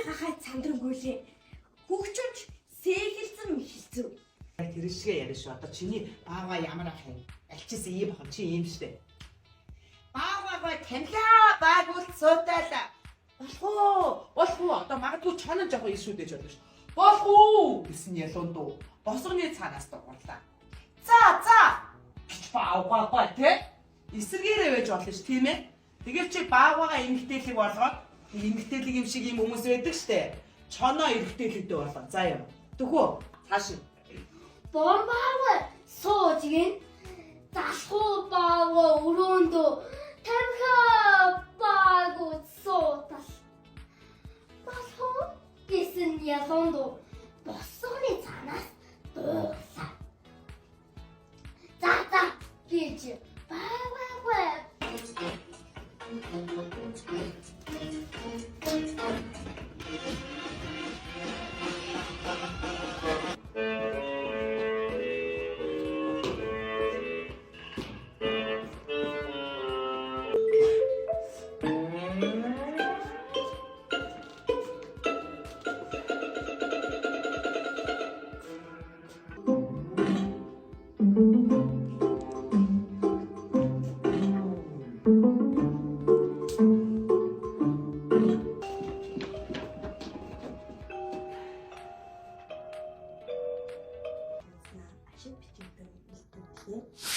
гахай цандрангүйлээ. Хөгжимч сээгэлзэн мэхэлзэв. Яг тэр шигээ яриа шүү. Одоо чиний баавга ямар ах юм? Альчис ийм бахан чи ийм штэ. Баавгаагаа танилаа баагуул суудайлаа. Болох уу? Болох уу? Одоо магадгүй чонон жоохон иш үдэж болно шүү. Болох уу гэсэн ялуун дуу босгоны цаанаас дуугарлаа. За за гэж баавгаагаа те эсэргээрээ байж болно ш тийм ээ. Тэгэл чи баавгаагаа эмгтээлэг болгоод эмгтээлэг юм шиг юм хүмүүс байдаг штэ. Чоноо эрэгтэйлэгдээ болоо. За юм. Төхөө цааш нь. Бомбаава сууж гин залхуу баава өрөөндөө тамхи баагүй суутал. Болох уу гэсэн ялуун дуу босгоны цаанаас дууглаа. За за гэж бааваагүй. Ашиг бичигдэн илтгэлээ.